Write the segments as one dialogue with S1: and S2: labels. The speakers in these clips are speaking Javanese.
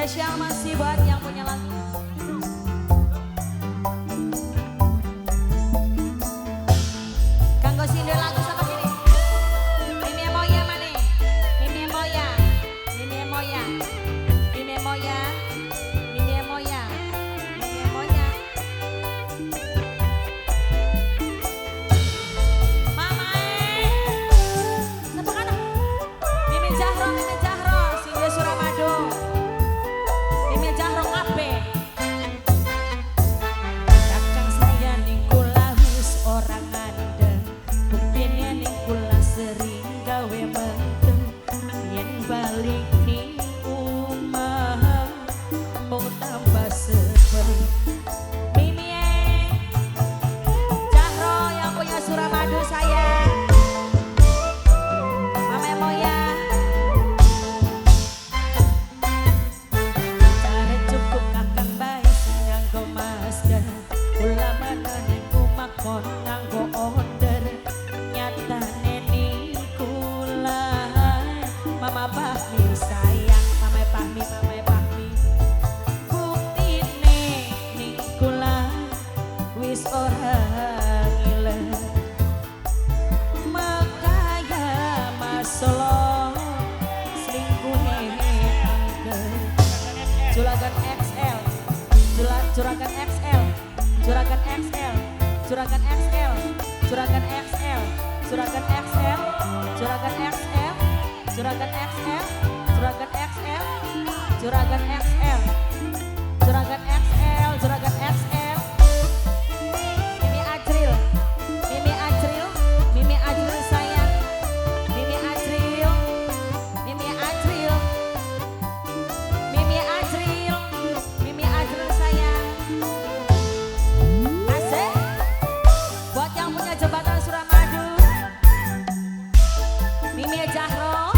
S1: Spesial masih buat yang punya lagu. Kanggo sindir lagu sama sini. Mimi Moya mana? Mimi Moya, Mimi Moya, Mimi Moya, Mimi Moya, Mimi Moya. Mama siapa kana? Mimi Jahro, Mimi Jahro, sindir Suramadu. Mimi Jahro kabeh. Kakang saya ning kula wis ora ngandel. Buktine ning kula sering gawe mendem. Yen balik ning omah mung tambah sebel. Mimi Jahro yang punya Suramadu saya. Mama Moya. Cara cukup kakang bae sing nganggo masker. Kula mana ning omah kon nganggo onder. Nyatane ning kula Mama Fahmi sayang, Mama Fahmi, Mama Fahmi. Buktine ning kula wis ora ngiler. Makaya Mas Solo selingkuhe angker. Juragan XL, Juragan XL, Juragan XL, Juragan XL, Juragan XL, Juragan XL, Juragan XL, Juragan XL, Juragan XL, Juragan XL, Juragan XL, Juragan XL. Mimi Ajril, Mimi Ajril, Mimi Ajril sayang, Mimi Ajril, Mimi Ajril, Mimi Ajril, Mimi Ajril sayang. Asik. Buat yang punya jembatan Suramadu, Mimi Jahro.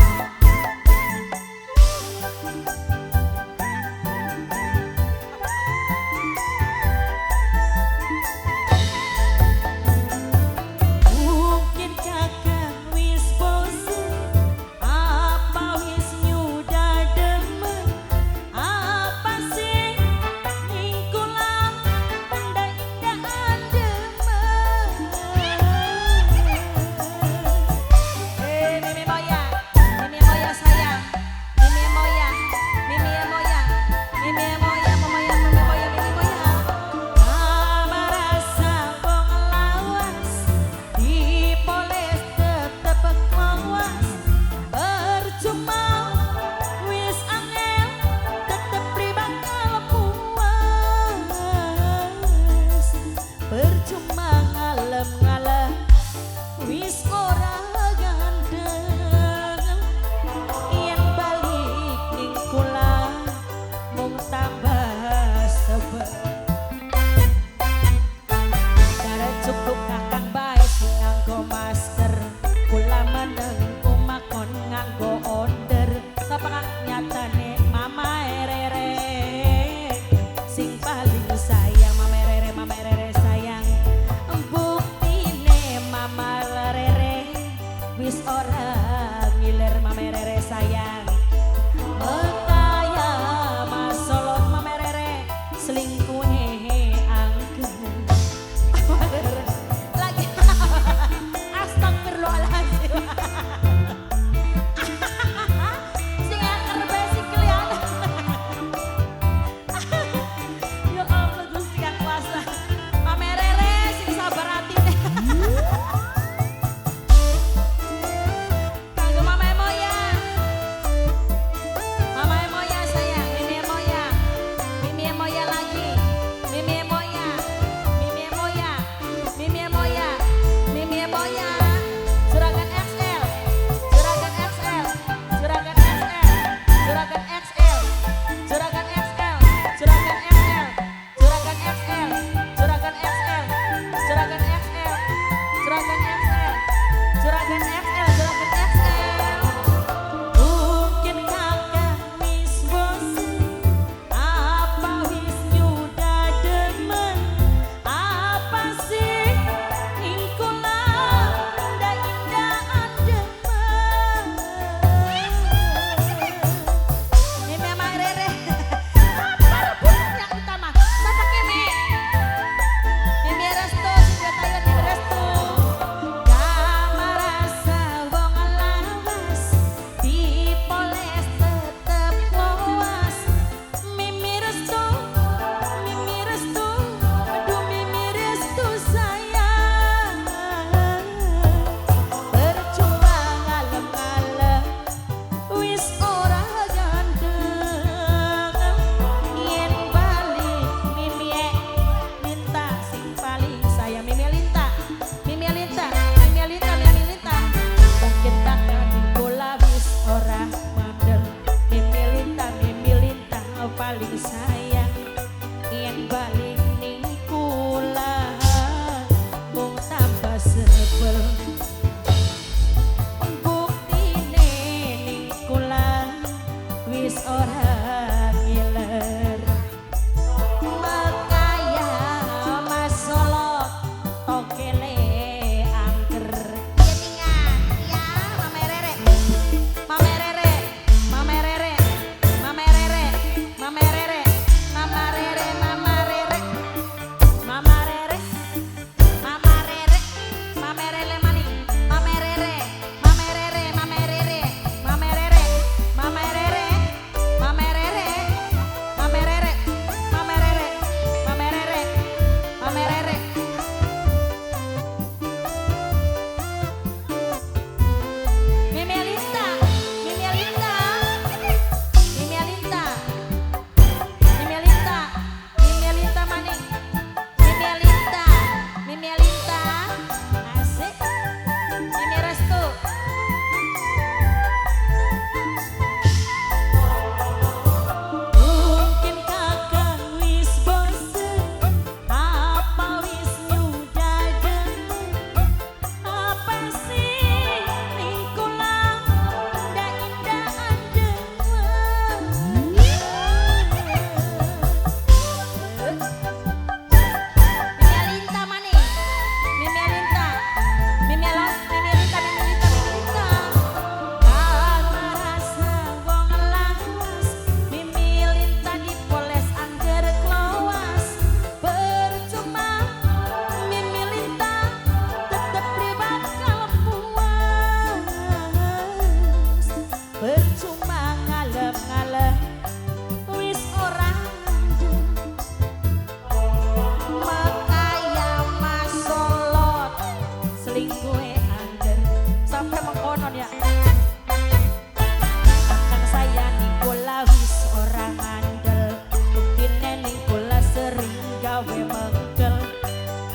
S1: gawe mengkel.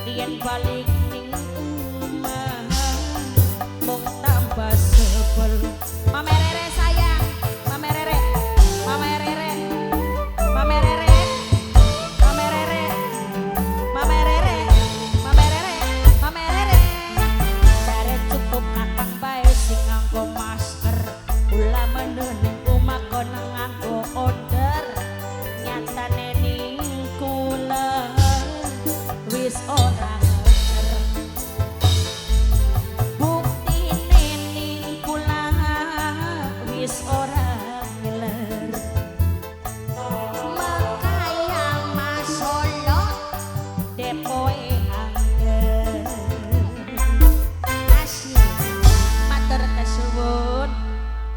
S1: Yen balik